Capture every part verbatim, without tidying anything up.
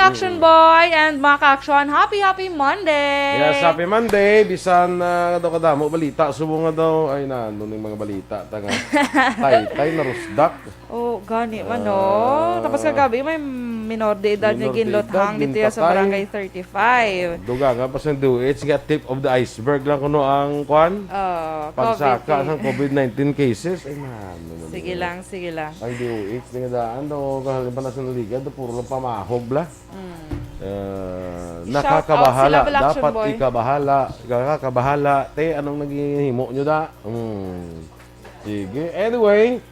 Action Boy and mga ka-action, happy, happy Monday! Yes, happy Monday. Bisan, ah, daw kadamo balita, subong nga daw, ay na, ano ning mga balita, ta nga, taytay, narusdak. Oh, gani man, no? Ah. Tapos kagabi, may minor de edad nga Minor de edad, ginluthang dito ya sa ginpatay. Barangay thirty-five. Dugangan pa sa D O H nga tip of the iceberg lang kuno ang kwan. Oh, Pagsaka COVID. Sang COVID nineteen cases. Ay, man, ano Sige naman. lang, sige lang. Ang D O H, nga daan, no? Kahalimbawa sa naligan, do, puro lang pamahog, bla. Mm. Ah, I-shout out nakakabahala. sila, Black Action Dapat Boy. ikabahala. Nakakabahala. Te, anong naghihimo nyo, da? Mm. Sige. Anyway,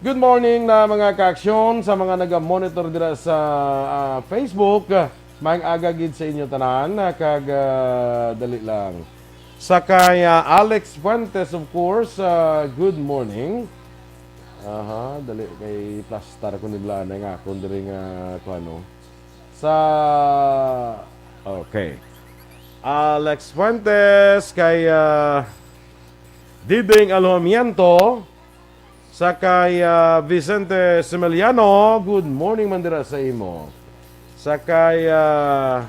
good morning na mga ka-aksyon sa mga naga-monitor dira sa, ah, Facebook. Maayong aga gid sa inyo tanan, ah, kag, ah, dali lang. Sa kay, ah, Alex Fuentes, of course, ah, good morning. Aha, dali kay plastar ko ni Blana nga akon diri nga kuano. Sa, okay. Alex Fuentes, kay, ah, Diding Alojamiento, sa kay, ah, Vicente Simeliano, good morning man dira sa imo. Sa kay, ah,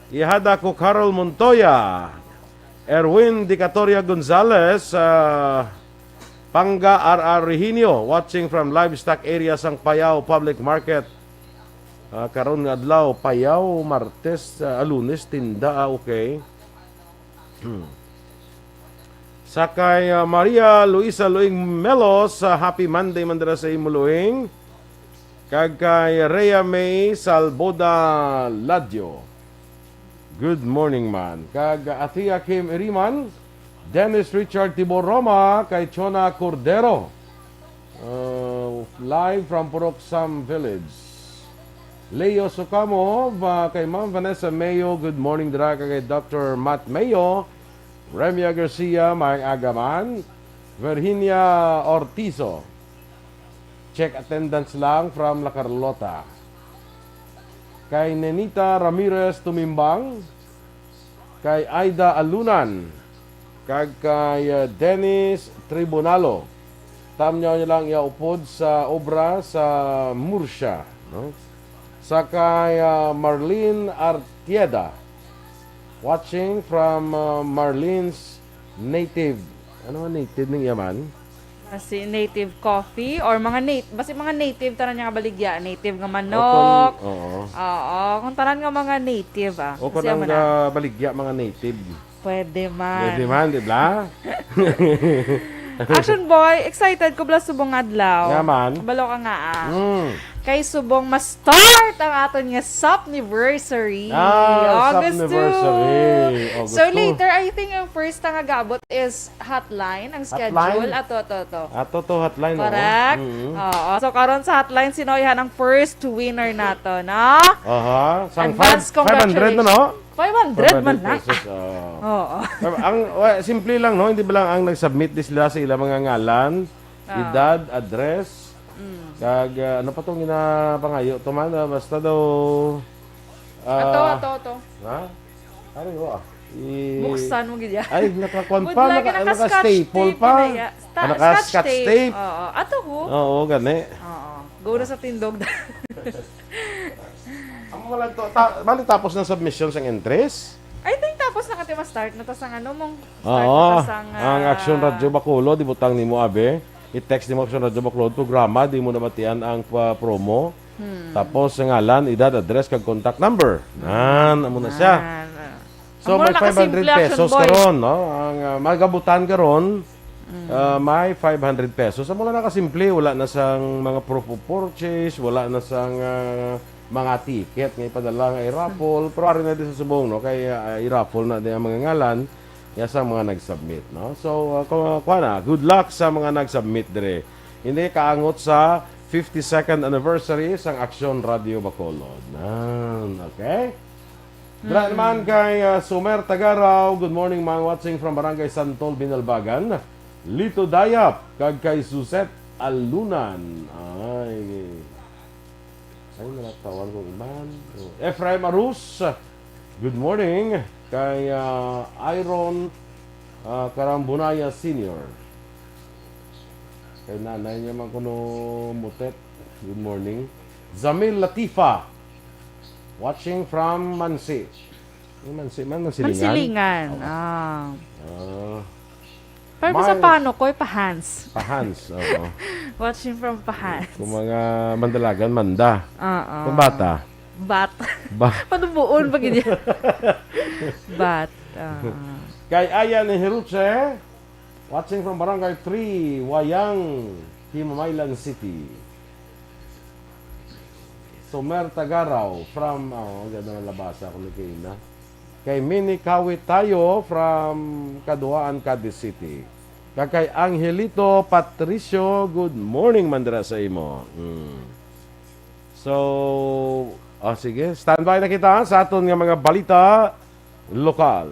Ihada ko Carol Montoya, Erwin Dicatoria Gonzalez, ah, Panga R R Reginio, watching from livestock area sang Payao Public Market. Ah, karon nga adlaw, Payao, Martes, ah, Lunes, tinda, ah, okay. Hmm. Sa kay, ah, Maria Luisa Luing Melos, ah, happy Monday man dira sa imo, Luing. Kag kay Rhea May Salboda Ladyo, good morning, man. Kag, ah, Athea Kim Iriman, Dennis Richard Tibor Roma, kay Chona Cordero. Uh, live from Purok Sam Village. Leo Socamo, uh, kay Ma'am Vanessa Mayo, good morning dira kay Doctor Matt Mayo. Remia Garcia, maayong aga man. Virginia Ortizo, check attendance lang from La Carlota. Kay Nenita Ramirez Tumimbang, kay Aida Alunan, kag kay, uh, Dennis Tribunalo. Tamyaw niyo lang iya upod sa obra sa Murcia, no? Sa kay, uh, Marlene Artieda, watching from, uh, Marlene's Native. Ano nga native ning iya man? Basi native coffee or mga nat-, basi mga native tanan nga baligya, native nga manok. O kung, oo. Oo, kung tanan nga mga native, ah. O kung Kasi ang amo na. ga-, baligya, mga native. Pwede man. Pwede man, di ba? Action Boy, excited ko bala subong adlaw. Nga man. Balo ka nga, ah. Mm. Kay subong ma-start ang aton nga Sopniversary. Ah, August two. Sopniversary. August So two. later, I think ang first nga gaabot is hotline, ang schedule. Hotline? Ato, ato, ato. Ato to, hotline, oo. Correct? Mm. Oo. So karon sa hotline, sino iya ang first winner nato, no? Aha. Sang Advance five, five hundred na, no? congratulations. Five hundred man lang. Five hundred pesos, oo. Oo. Ang, wa-, simple lang, no? Hindi ba lang ang nag-submit di sila sa ilang mga ngalan, Ah. edad, address, Mm. kag, ah, ano pa tong ginapangayo to man, ah, basta daw, ah, Ato, ato, ato. Ha? Ano yun, ah? I- Buksan mo gid ya. Ay, nakakuan Good pa, luck, naka-, naka-scotch naka-staple tape pa. yun, ya. Sta-, Ah, naka-scotch scotch tape. tape. Oo. Ato ko. Oo, gani. Oo. Go na sa tindog. Amo lang to. Ta-, bali tapos ng submission sang entries? I think tapos na kati ma-start na ta sang ano mong start Oo. na ta sang, Ang ah, Action Radio Bacolod, ibutang nimo, abi. I-text nimo Action Radio Bacolod, programa, di mo nabatian ang pa-, promo. Hmm. Tapos, ang ngalan, edad, address, kag contact number. Nan, amo na siya. Nan, ah. So, Amo may na nakasimple, five hundred pesos Action Boy. karon, no? Ang, ah, magabutan karon, Mm. ah, may five hundred pesos. Amo lang nakasimple, wala na sang mga proof of purchase, wala na sang, ah, mga ticket nga ipadala nga i-raffle. Pero ari na di sa subong, no? Kay, ah, i-raffle na di ang mga ngalan, ya sa mga nag-submit, no? So, ah, ku-, kuha na. Good luck sa mga nag-submit dire. Hindi kaangot sa fifty-second anniversary sang Action Radio Bacolod. Nan, okay? Dira Mm. naman kay, ah, Sumer Tagaraw. Good morning, man. Watching from Barangay Santol, Binalbagan. Lito Dayap, kag kay Suzette Alunan. Ay. Ay, nalatawan kong iman. Oh. Ephraim Arus, good morning. Kay, ah, Iron, ah, Karambunaya Senior. Kay nanay niya man kuno mutet. Good morning. Zamil Latifa. Watching from Mansi. Yung Mansi man, Mansilingan? Mansilingan, Oo. ah. Ah. Pero sa Miles. Pano ko, eh, pa-Hans. Pa-Hans, oo. Watching from pa-Hans. Kung mga mandalagan, manda. Oo. Kung bata. Bat. Ba- Panubuon pa gid yan. Bat. Ah. Kay Aya ni Hiruche, watching from Barangay three, Wayang, Himamaylan City. Somer Tagaraw from, oh, ang ganda ng labasa ko ni Kayna. Kay Mini Kawit Tayo from Kaduhaan, Cadiz City. Kag kay Angelito Patricio, good morning man dira sa imo. Mm. So, ah, sige, standby na kita sa aton nga mga balita lokal.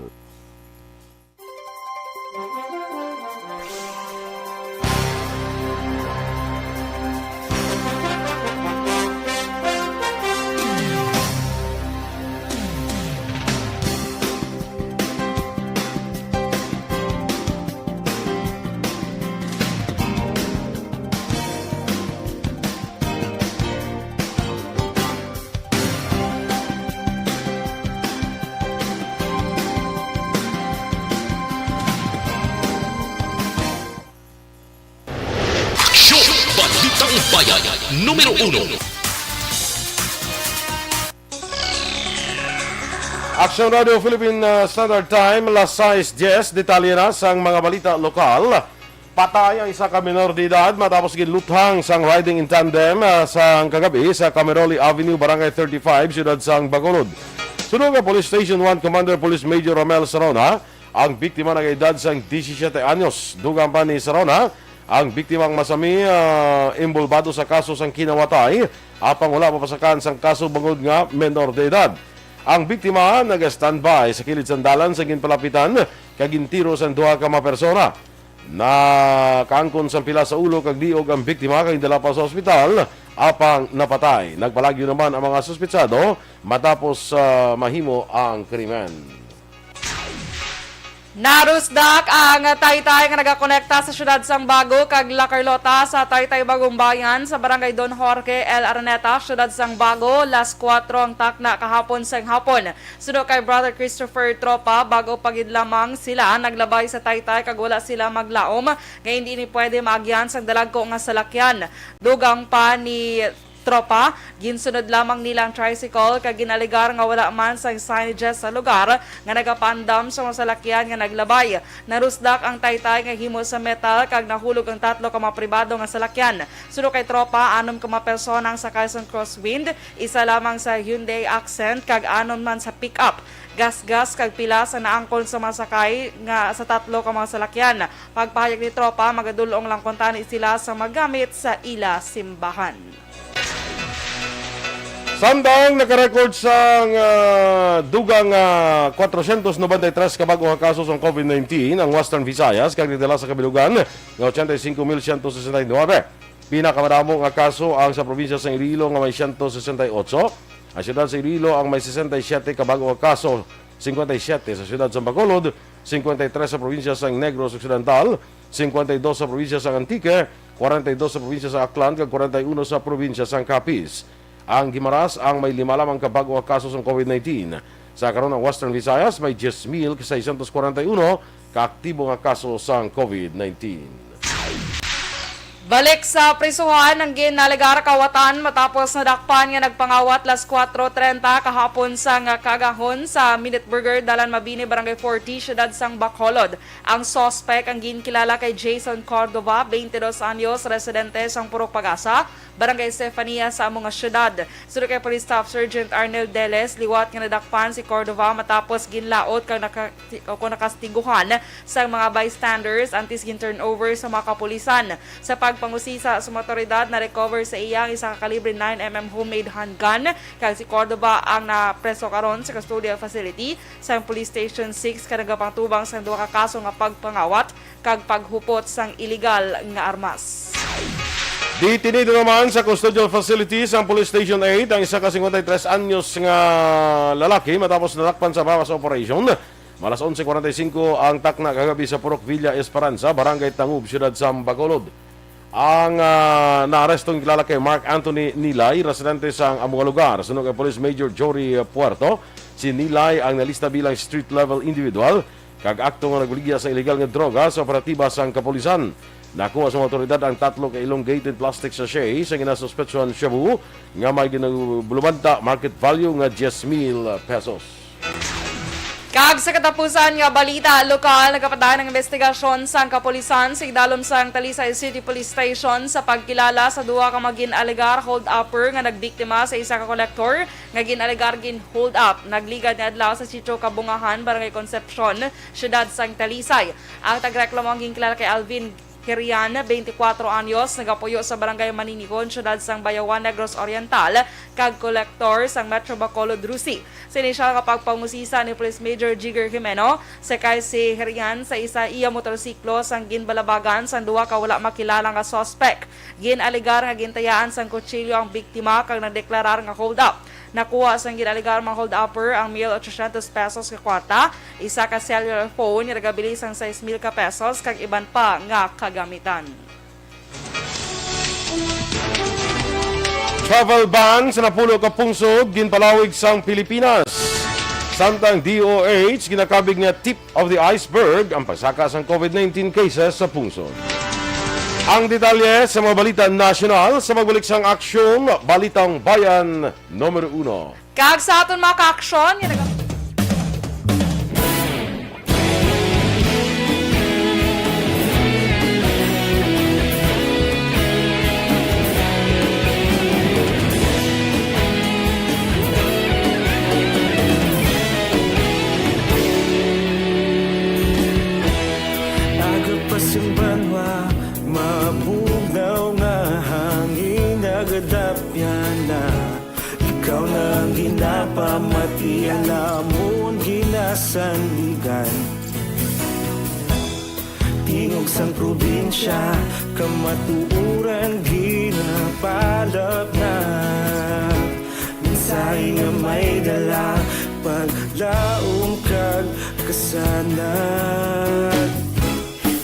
Aksyon! Balitang Bayan, numero uno. Aksyon Radio Philippine, uh, Standard Time, las sais dies. Detalye na sang mga balita lokal. Patay ang isa ka menor de edad matapos ginluthang sang riding in tandem, ah, sang kagabi sa Cameroli Avenue, Barangay thirty-five, siyudad sang Bacolod. Suno nga Police Station one Commander Police Major Romel Sarona, ang biktima nagaedad sang disisiete anyos. Dugang pa ni Sarona, ang biktima ang masami, ah, imbolbado sa kaso sang kinawatay, apang wala mapasakan sang kaso bangod nga menor de edad. Ang biktima naga-standby sa kilid sang dalan sa ginpalapitan kag gintiro sang duha ka mga persona. Nakaangkon sang pila sa ulo kag liog ang biktima kag gindala pa sa ospital, apang napatay. Nagpalagyo naman ang mga suspetsado matapos, ah, mahimo ang krimen. Narusdak ang taytay nga nagakonekta sa siyudad sang Bago kag La Carlota sa Taytay Bagumbayan sa Barangay Don Jorge L. Araneta, siyudad sang Bago, las kuwatro ang takna kahapon sang hapon. Suno kay Brother Christopher Tropa, bag-o pa gid lamang sila naglabay sa taytay kag wala sila maglaom nga hindi ini pwede maagyan sang dalagko nga salakyan. Dugang pa ni Tropa, ginsunod lamang nila ang tricycle kag ginalegar nga wala man sang signages sa lugar nga nagapaandam sa mga salakyan nga naglabay. Narusdak ang taytay nga himo sa metal kag nahulog ang tatlo ka mga pribado nga salakyan. Suno kay Tropa, anom ka mga persona ang sakay sang crosswind, isa lamang sa Hyundai Accent kag anom man sa pick-up. Gasgas kag pilas ang naangkon sa mga sakay nga sa tatlo ka mga salakyan. Pagpahayag ni Tropa, magadul-ong lang kuntani sila sa magamit sa ila simbahan. Samtang nakarecord sang, ah, dugang, ah, kwatrocientos noventa y tres ka bag-o nga kaso sang covid nineteen ang Western Visayas kag nagdala sa kabilugan nga ochenta y cinco mil ciento sesenta y nueve. Pinakamadamo nga kaso ang sa probinsya sang Iloilo nga may siyento sesenta y otso. Ang siyudad sa Iloilo ang may sesenta y siyete ka bag-o nga kaso, cincuenta y siete sa siyudad sa Bacolod, cincuenta y tres sa probinsya sang Negros Occidental, cincuenta y dos sa probinsya sang Antique, cuarenta y dos sa probinsya sang Aklan, kag cuarenta y uno sa probinsya sang Capiz. Ang Guimaras ang may lima lamang ka bag-o nga kaso sang covid nineteen. Sa karon, ang Western Visayas may diyes mil seiscientos cuarenta y uno ka aktibo nga kaso sang covid nineteen. Balik sa prisuhan ang ginalegar kawatan matapos nadakpan nga nagpangawat las kuwatro trenta kahapon sang kaagahon sa Minute Burger, Dalan Mabini, Barangay forty, siyudad sang Bacolod. Ang suspek ang ginkilala kay Jason Cordova, twenty-dos anyos, residente sang Purok Pagasa, Barangay Estefania sa amo nga siyudad. Suno kay Police Staff Sergeant Arnel Deles, liwat nga nadakpan si Cordova matapos ginlaot kag naka-, o kung nakastiguhan sang mga bystanders antes gin-turnover sa mga kapulisan. Sa pagpangusisa sa mga awtoridad, na-recover sa iya ang isa ka kalibre nine M M homemade handgun, kag si Cordova ang napreso karon sa custodial facility sang Police Station six, kag nagapangtubang sang duha ka kaso nga pagpangawat kag paghupot sang iligal nga armas. Detenido naman sa custodial facility sang Police Station eight ang isa ka cincuenta y tres anyos nga lalaki matapos nadakpan sa bawas operation. Alas onse cuarenta y cinco ang takna kagabi sa Purok Villa Esperanza, Barangay Tangub, Siyudad sa Bacolod. Ang, ah, naarestong kilala kay Mark Anthony Nilay, residente sang amo nga lugar. Suno kay Police Major Jory Puerto, si Nilay ang nalista bilang street level individual kag akto nga nagbuligya sa illegal nga droga sa operatiba sang kapulisan. Nakuha sa mga awtoridad ang tatlo ka elongated plastic sachet sa ginasuspetsyohan shabu nga may ginabulumanta market value nga diyes mil pesos. Kag sa katapusan nga balita lokal, nagapadayon ang investigasyon sang kapulisan sa idalom sang Talisay City Police Station sa pagkilala sa duha ka mga gin-alegar hold-upper nga nagbiktima sa isa ka kolektor nga gin-alegar gin-hold up. Nagligad nga adlaw sa Sitio Kabungahan, Barangay Concepcion, Siyudad sang Talisay. Ang tagreklamo ang ginkilala kay Alvin Hirian, twenty-four anyos, nagapuyo sa Barangay Maninihon, Siyudad sang Bayawan, Negros Oriental, kag kolektor sang Metro Bacolod, Rusi. Sa inisyal nga pagpangusisa ni Police Major Jigger Jimeno, sakay si Hirian sa isa iya motorsiklo sang ginbalabagan sang duha ka wala makilala nga suspek. Gin-alegar nga gintayaan sang kutsilyo ang biktima kag nagdeklarar nga hold up. Nakuha sang gin-alegar mga hold-upper ang mil ochocientos pesos nga kwarta, isa ka cellular phone nga nagabili sang sais mil ka pesos kag iban pa nga kagamitan. Travel ban sa napulo ka pungsod ginpalawig sang Pilipinas. Samtang D O H ginakabig nga tip of the iceberg ang pagsaka sang COVID nineteen cases sa pungsod. Ang detalye sa mga balita nasyonal sa pagbalik sang Aksyon, Balitang Bayan numero uno. Kag sa aton mga kaaksyon, nga naga- Aga pa sing banwa, mabugnaw nga hangin nagadapyan na. Ikaw na ang ginapamati, ang amon ginasandigan. Tingog sang probinsya, kamatuoran ginapalapnat. Mensahe nga may dala, paglaom kag kasanag.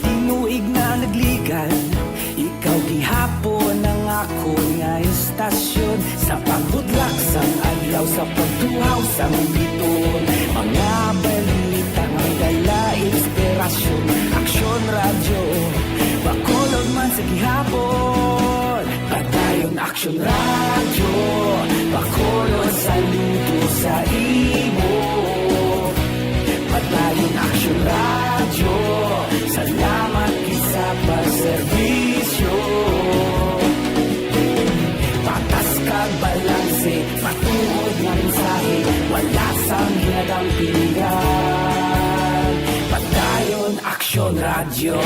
Tinuig na nagligad, ikaw gihapon ang akon nga istasyon. Sa pagbudlak sang adlaw, sa pagtuhaw sang biton, mga balita nga dala inspirasyon. Aksyon Radyo, Bacolod man sa gihapon. Padayon Aksyon Radyo, Bacolod, saludo sa imo. Padayon Aksyon Radyo, salamat gid sa pagserbisyo. Patas kag balanse, matuod nga mensahe, wala sang ginadampingan. Padayon Aksyon Radyo.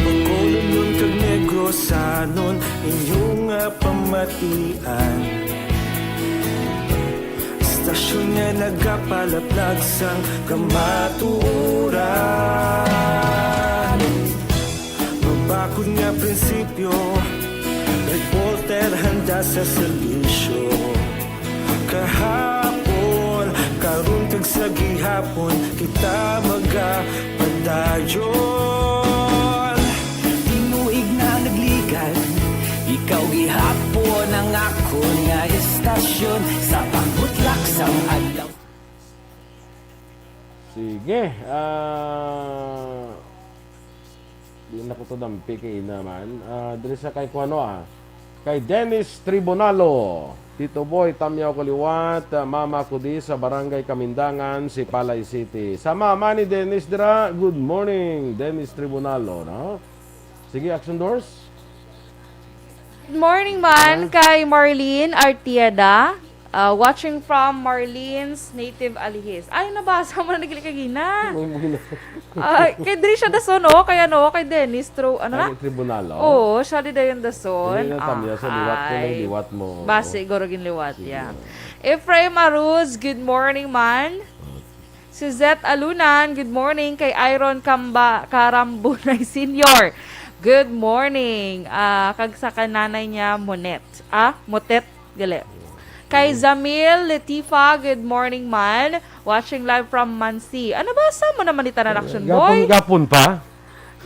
Bacolodnon kag Negrosanon, inyo nga pamatian. Istasyon nga nagapalaplag sang kamatuoran. Mabakod nga prinsipyo, reporter handa sa serbisyo. Kahapon, karon kag sa gihapon, kita magapadayon. Tinuig na nagligad, ikaw gihapon ang akon nga istasyon. Sa pagbutlak sang adlaw. Sige, ah, di na ko to dampi kay ina man. Ah, diri sa kay kuano, ah. Kay Dennis Tribunalo. Tito Boy, tamyaw ko liwat, ah, mama ko di sa Barangay Kamindangan, Sipalay City. Sa mama ni Dennis dira, good morning, Dennis Tribunalo, no? Sige, Action Doors. Good morning man Ah. kay Marlene Artieda. Ah, watching from Marlene's Native Alihis. Ay, nabasa mo na nagli kagina. Mo, mo na. Ay, kay diri siya dason, oh, kay ano, kay Dennis Tro, ano na? Ay, tribunal, oh. Oo, siya di dayon dason. Hindi na tamya sa liwat ko, may Ay. liwat mo. Ba, Oo. siguro ginliwat, Sige. yeah. Ephraim Aruz, good morning man. Suzette Alunan, good morning. Kay Iron Kamba, Karambunay Senior, good morning. Ah, kag sa kananay niya, Monet. Ah, Motet, gali. Kay Zamil Letifa, good morning man. Watching live from Mansi. Ano ba? Sa mo naman ni Tanan Action Gapon, Boy? Gapon pa?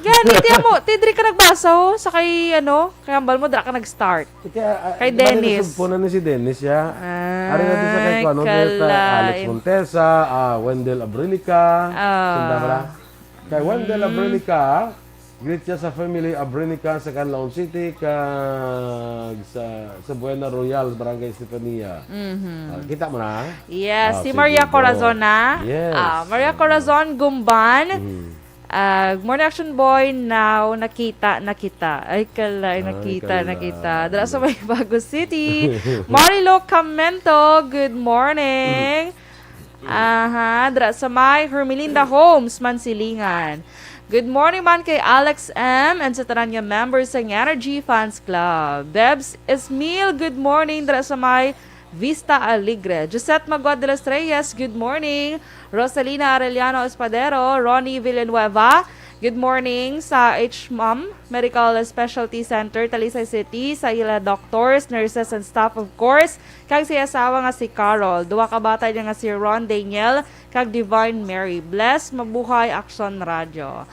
Gani, tiyan mo, tidri ka nagbasa, oh, sa kay, ano, kay hambal mo, dra ka nag-start. Kay, ah, Kay Dennis. Sugpunan ni si Dennis, ya. Ari natin sa kay Ay, kuan, no, kay Alex Montesa, ah, Wendell Abrinica. Ah. Sunda ba na? Kay Wendell Abrinica, greet siya sa family Abrinica sa Canlaon City, kag sa, sa Buena Royal, Barangay Estefania. Mhm. Ah, kita mo na? Yes, Ah, si sige, Maria go. Corazon na. Yes. Ah, Maria Corazon, Gumban. Mm. Ah, good morning, Action Boy. Now, nakita na kita. Ay, kalay, Ay, nakita na kalay. kita. Dala sa may Bago City. Marilo Camento, good morning. Aha, dala sa may Hermelinda Homes, Mansilingan. Good morning man kay Alex M and sa tanan nga members sang Energy Fans Club. Debs Esmil, good morning. Dala sa may Vista Alegre. Josette Magua de los Reyes, good morning. Rosalina Arellano Espadero, Ronnie Villanueva, good morning. Sa H M O M Medical Specialty Center, Talisay City, sa ila doctors, nurses, and staff, of course, kag sa iya asawa nga si Carol. Duha ka bata niya nga si Ron Daniel kag Divine Mary. Bless, mabuhay, Action Radio.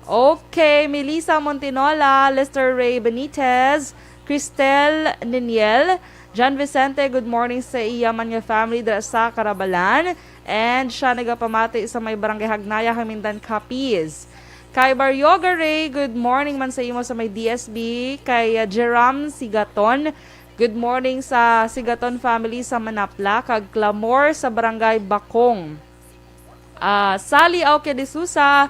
Okay, Melissa Montinola, Lester Ray Benitez, Cristel Niniel, John Vicente, good morning sa iya man nga family dira sa Karabalan. And siya nagapamati sa may Barangay Hagnaya, Hamindan, Capiz. Kay Baryoga Ray, good morning man sa imo sa may D S B. Kay, uh, Jeram Sigaton, good morning sa Sigaton family sa Manapla, kag Clamor sa Barangay Bakong. Ah, Sally Auque de Sousa,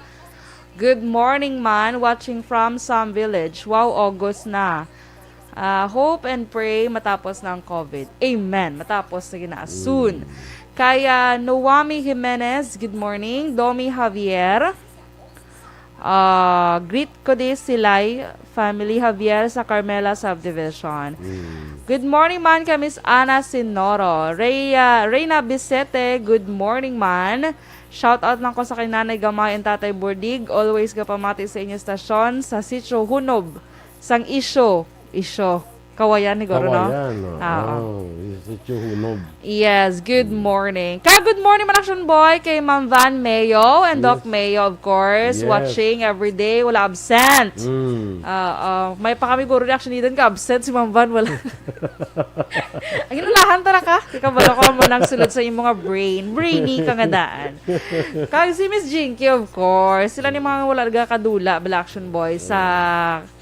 good morning man, watching from Sam Village. Wow, August na. Ah, hope and pray matapos na ang COVID. Amen. Matapos na gina. Soon. Mm. Kay, ah, Noami Jimenez, good morning. Domi Javier, ah, greet ko di silay family Javier sa Carmela Subdivision. Mm. Good morning man kay Miss Ana Sinoro. Rhea, Reyna Bisete, good morning man. Shout out lang ko sa kay Nanay Gamay and Tatay Bordig. Always gapamati sa inyo stasyon sa Sitio Hunob, sang Isyo. Isyo. Kawayan ni Goro, no? Kawayan, no? Oo. Oh, Sitio Hunob. Yes, good Mm. morning. Kag good morning man, Action Boy, kay Ma'am Van Mayo and Doc Yes. Mayo, of course, Yes. watching every day. Wala absent. Mm. Oo. May pa kami guro ni Action Eden ka absent si Ma'am Van, wala. Ang inulahan, tara ka. Ikaw, bala ko mo nang sulod sa imong mga brain. Brainy ka nga daan. Kag si Miss Jinky, of course. Sila ni mga wala nagakadula, bala, Action Boy, sa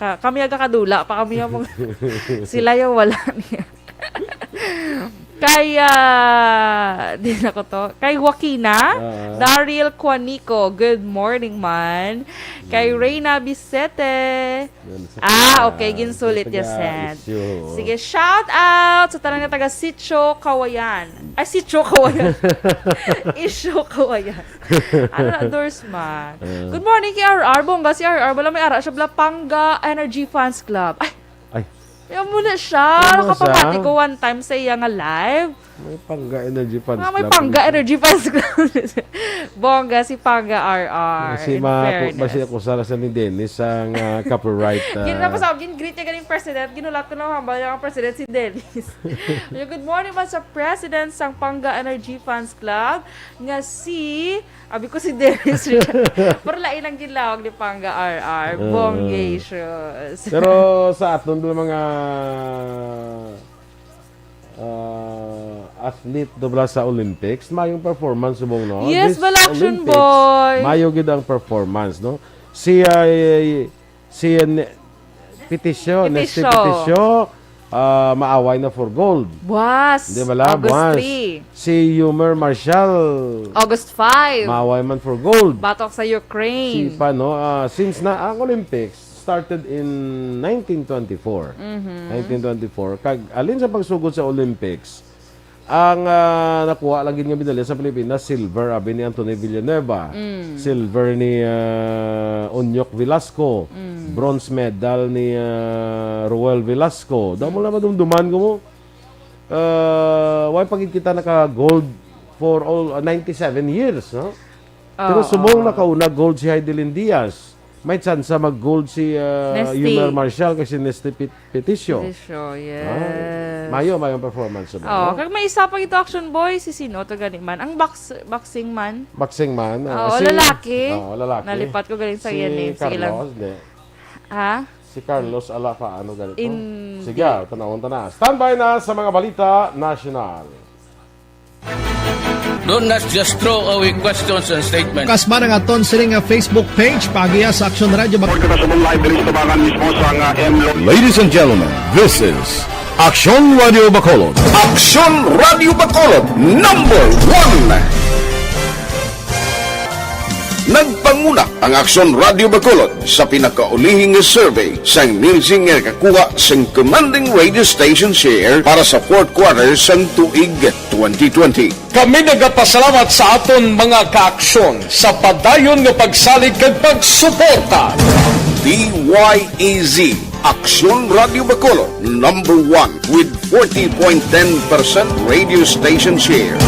Ka-, kami ang kakadula pa kami ang mga sila yung wala niya. Kay, ah, di na ko to. Kay Joaquina, Ah. Daryl Quanico, good morning man. Kay Mm. Reyna Bisete. Yan, sa Ah, taga, okay, ginsulit sa niya, taga Sent. Isyo. Sige, shout out sa tanan nga taga Sitio Kawayan. Ay, Sitio Kawayan. Isyo Kawayan. Ano na, Dorsma? Ah. Good morning kay R R. Bongga si R R. Wala may ara siya, bala, Panga Energy Fans Club. Ay, Ay. Yan mo na siya. Ano sa? Nakapamati ko one time sa iya nga live. May Panga Energy Fans Ah, may Club. Panga Energy Fans Club. Bongga si Panga R R, Si in ma-, fairness. Basi ako sa, sa ni Dennis ang, ah, copyright, ah. Gin-, tapos ako, gin-greet niya ganing president. Ginulat ko na hambal niya ang president si Dennis. Good morning man sa president sang Panga Energy Fans Club nga si, abi ko si Dennis Richard. Pero lain ang ginlawag ni Panga R R. Ah. Bongacious. Pero sa aton mga, ah, athlete do bala sa Olympics, mayong performance subong, no? Yes, This bala, Action Olympics, Boy. Mayo gid ang performance, no? Si, ah, si Ne-, Pitisyo, Nesty Pitisyo. Pitisyo, ah, maaway na for gold. Buwas, Di ba la? August Buwas. three. Si Yumer Marshall, August five. Maaway man for gold. Batok sa Ukraine. Si pa, no? Ah, since na ang Olympics started in nineteen twenty-four. Mhm. Nineteen twenty-four. Kag alin sa pagsugod sa Olympics, Ang, ah, nakuha lang gid nga medalya sa Pilipinas, silver, abi ni Anthony Villanueva. Mm. Silver ni, ah, Onyok Velasco. Mm. Bronze medal ni, ah, Roel Velasco. Daw mo lang madumduman ko mo. Ah, why pa gid kita naka-gold for all, ah, ninety-seven years, no? Pero Oo. Subong nakauna gold si Heidelin Diaz. May tsansa mag-gold si, ah, Nesty. Yumer Marshall kay si Nesty Pet-, Peticio. Peticio, yes. Ah, mayo, mayo ang performance sa Oh, mga. Kag may isa pa ito, Action Boy, si sino to gani man? Ang box-, boxing man? Boxing man, ah, Oo, si lalaki. Oo, lalaki. Nalipat ko galing sa Si yan eh. Sige lang. Carlos, di. Ha? Si Carlos Alafa, ano ganito? In- Sige, ah, tanawon ta na. Standby na sa mga balita nasyonal. Do not just throw away questions and statements. Kasman ang aton sini nga Facebook page, pagiya sa Aksyon Radio Bacolod. Report na sa live diri sa tabangan mismo sa nga M Lo- Ladies and gentlemen, this is Aksyon Radio Bacolod. Aksyon Radio Bacolod, number one. Nagpanguna ang Aksyon Radio Bacolod sa pinakaulihing nga survey sang Nielsen nga nakakuha sang commanding radio station share para sa fourth quarter sang tuig twenty twenty. Kami nagapasalamat sa aton mga kaaksyon sa padayon nga pagsalig kag pagsuporta. D Y E Z, Aksyon Radio Bacolod, number one with forty point ten percent radio station share.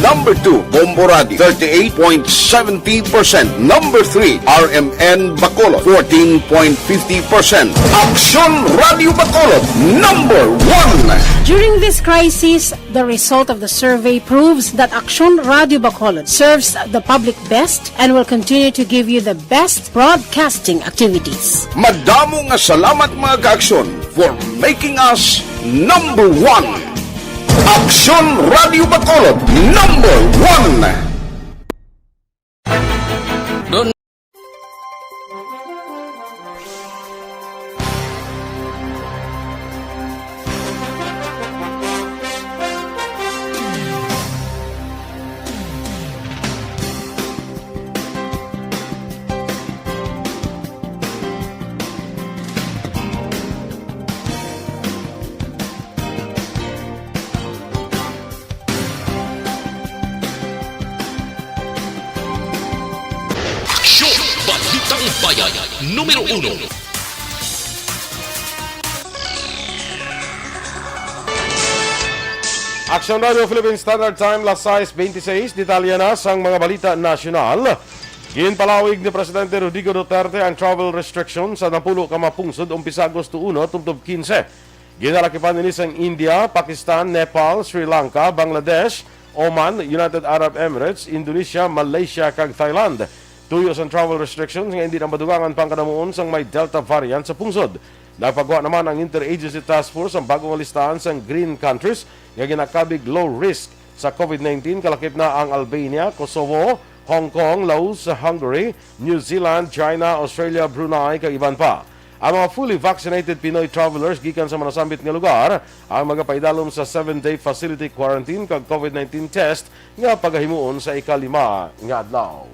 Number two, Bombo Radio, thirty-eight point seventy percent. Number three, R M N Bacolod, fourteen point fifty percent. Aksyon Radio Bacolod, number one. During this crisis, the result of the survey proves that Aksyon Radio Bacolod serves the public best and will continue to give you the best broadcasting activities. Madamo nga salamat, mga kaaksyon, for making us number one. Aksyon Radio Bacolod, number one. Don Aksyon! Balitang Bayan, numero uno. Aksyon Radio Philippine Standard Time, las sais beintiseis. Detalye na sang mga balita nasyonal. Ginpalawig ni Presidente Rodrigo Duterte ang travel restrictions sa napulo ka mga pungsod umpisa Agosto uno tubtob kinse. Ginalakipan ini sang India, Pakistan, Nepal, Sri Lanka, Bangladesh, Oman, United Arab Emirates, Indonesia, Malaysia, kag Thailand. Tuyo sang travel restrictions nga indi na madugangan pa ang kanamuon sang may Delta variant sa pungsod. Nagpagwa naman ang Interagency Task Force sang bag-o nga listahan sang green countries nga ginakabig low risk sa COVID nineteen, kalakip na ang Albania, Kosovo, Hong Kong, Laos, Hungary, New Zealand, China, Australia, Brunei, kag iban pa. Ang mga fully vaccinated Pinoy travelers gikan sa mga nasambit nga lugar ang magapaidalom sa seven-day facility quarantine kag COVID nineteen test nga pagahimuon sa ikalima nga adlaw.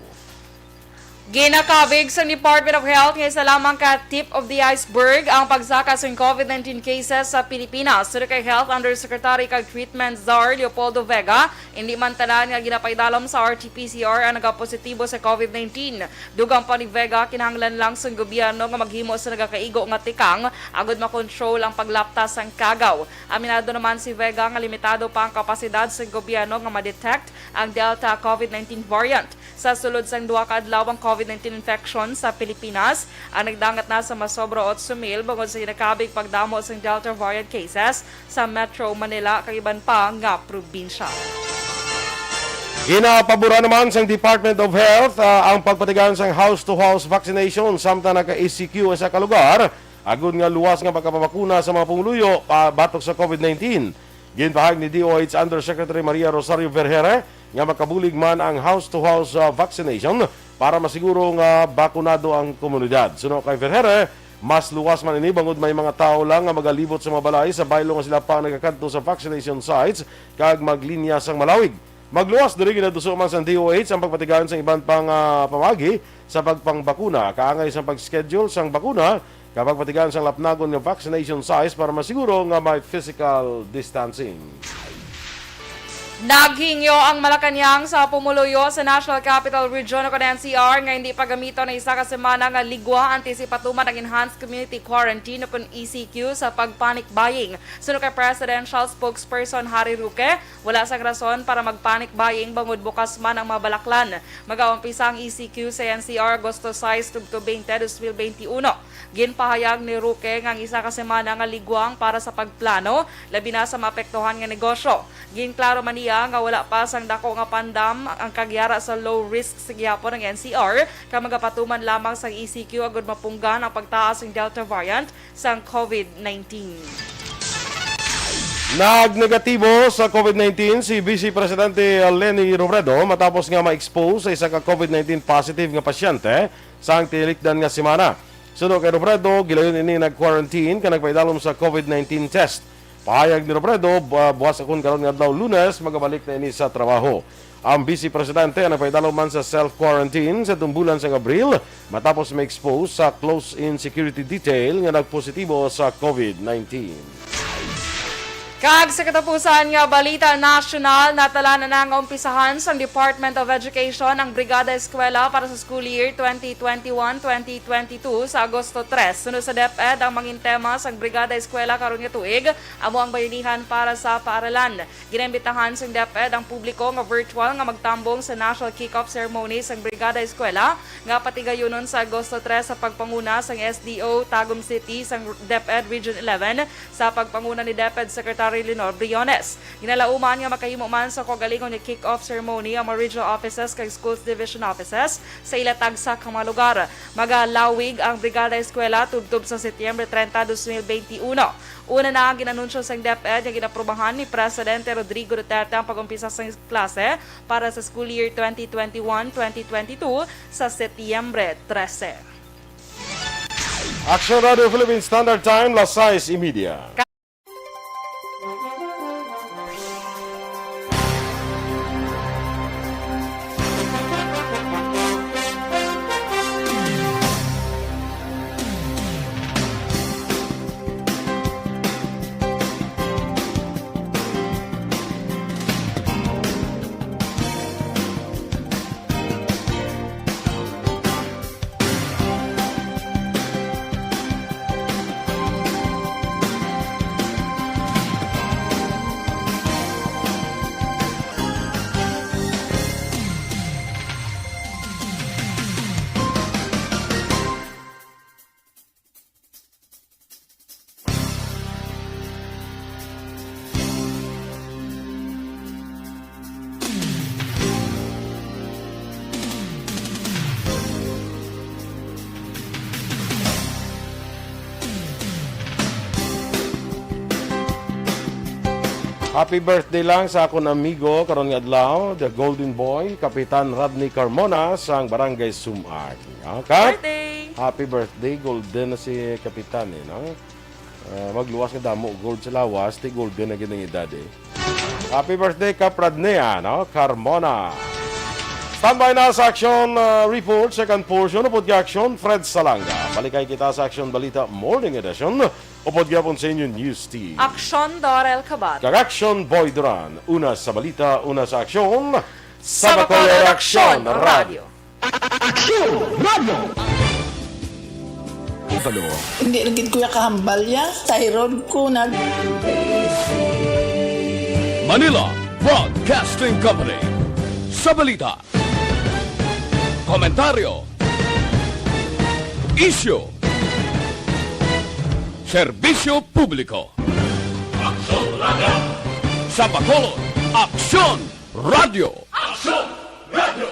Ginakabig sang Department of Health nga isa lamang ka tip of the iceberg ang pagsaka sang COVID nineteen cases sa Pilipinas. Suno kay Health Undersecretary kag Treatment Czar Leopoldo Vega, indi man tanan nga ginapaidalom sa R T P C R ang nagapositibo sa COVID nineteen. Dugang pa ni Vega, kinahanglan lang sang gobyerno nga maghimo sa nagakaigo nga tikang agud makontrol ang paglapta sang kagaw. Aminado naman si Vega nga limitado pa ang kapasidad sang gobyerno nga ma-detect ang Delta COVID nineteen variant. Sa sulod sang duha ka adlaw ang COVID nineteen infection sa Pilipinas, ang nagdangat na sa masobra otso mil bangod sa ginakabig pagdamo sang Delta variant cases sa Metro Manila kag iban pa nga probinsya. Ginapaboran naman sang Department of Health, ah, ang pagpatigayon sang house-to-house vaccination samtang naka-E C Q sa ka lugar, agud nga luwas nga pagkapabakuna sa mga pumuluyo pa batok sa COVID nineteen. Ginpahayag ni D O H Undersecretary Maria Rosario Vergeire nga makabulig man ang house-to-house, ah, vaccination para masiguro nga bakunado ang komunidad. Suno kay Vergeire, mas luwas man ini bangod may mga tawo lang nga magalibot sa mga balay sa baylo nga sila pa nagakadto sa vaccination sites kag maglinya sang malawig. Magluwas diri, ginaduso man sang D O H ang pagpatigayon sang iban pang, ah, pamaagi sa pagpangbakuna, kaangay sang pag-schedule sang bakuna, kag pagpatigayon sang lapnagon nga vaccination sites para masiguro nga may physical distancing. Naghingyo ang Malacañang sa pumuluyo sa National Capital Region o kon N C R nga hindi pagamiton ang isa ka semana nga ligwa antes ipatuman ang Enhanced Community Quarantine o kon E C Q sa pag-panic buying. Suno kay Presidential Spokesperson Harry Roque, wala sang rason para mag-panic buying bangod bukas man ang mga balaklan. Magaumpisa ang E C Q sa N C R Agosto sais tubtob twenty, dos mil benti uno. Ginpahayag ni Roque nga ang isa ka semana nga ligwang para sa pagplano, labi na sa maapektuhan nga negosyo. Ginklaro man niya nga wala pa sang dako nga pandam ang kagyara sa low risk sa gihapon ang N C R, kag magapatuman lamang sang E C Q agud mapunggan ang pagtaas sang Delta variant sang COVID nineteen. Nagnegatibo sa COVID nineteen si Vice Presidente Leni Robredo matapos nga ma-expose sa isa ka COVID nineteen positive nga pasyente sang tinikdan nga semana. Suno kay Robredo, gilayon ini nag-quarantine kag nagpaidalom sa COVID nineteen test. Pahayag ni Robredo, bu-, buwas akon karon nga adlaw, Lunes, magabalik na ini sa trabaho. Ang Vice Presidente ang nagpaidalom man sa self-quarantine sa tumbulan sang Abril matapos ma-expose sa close-in security detail nga nagpositibo sa COVID nineteen. Kag sa katapusan nga balita nasyonal, natala na nga umpisahan sang Department of Education ang Brigada Eskwela para sa school year twenty twenty-one, twenty twenty-two sa Agosto tres. Suno sa DepEd, ang mangin tema sang Brigada Eskwela karon nga tuig amo ang bayanihan para sa paaralan. Ginaimbitahan sang DepEd ang publiko nga virtual nga magtambong sa National Kick-Off Ceremony sang Brigada Eskwela nga patigayunon sa Agosto tres sa pagpanguna sang S D O Tagum City sang DepEd Region eleven sa pagpanguna ni DepEd Secretary Lenore Briones. Ginalauman nga makahimo man sa kaugalingon nga kick-off ceremony ang mga regional offices kag schools division offices sa ila tagsa ka mga lugar. Magalawig ang Brigada Eskwela tubtob sa Setyembre treinta, dos mil benti uno. Una na ang gin-anunsyo sang DepEd nga ginaprobahan ni Presidente Rodrigo Duterte ang pag-umpisa sang klase para sa school year twenty twenty-one, twenty twenty-two sa Setyembre trese. Action Radio Philippine Standard Time, las sais y media. Happy birthday lang sa akon amigo karon nga adlaw, the Golden Boy, Kapitan Rodney Carmona sang Barangay Sumag. Okay? Birthday! Happy birthday, golden na si Kapitan, eh, no? Ah, magluwas nga damo, gold sa lawas, ti golden na gid ang edad, eh. Happy birthday, Kap Radnea, no? Carmona. Standby na sa action, ah, report, second portion, upod kay Action, Fred Salanga. Balikay kita sa Action Balita Morning Edition, upod gyapon sa inyo News Team. Action, Darrell Cabal. Kag Action, Boy Duran. Una sa balita, una sa aksyon. Sa Bacolod, Action Radio. Action Radio. Ivalo. Hindi na gid, kuya, kahambal ya. Thyroid ko nag- Manila Broadcasting Company. Sa balita, komentaryo, isyu, serbisyo publiko. Aksyon Radio. Sa Bacolod, Aksyon Radio. Aksyon Radio.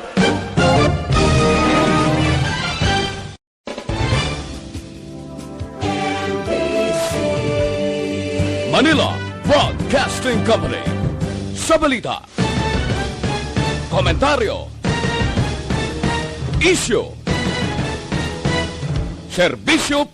Manila Broadcasting Company. Sa balita, komentaryo, isyu, serbisyo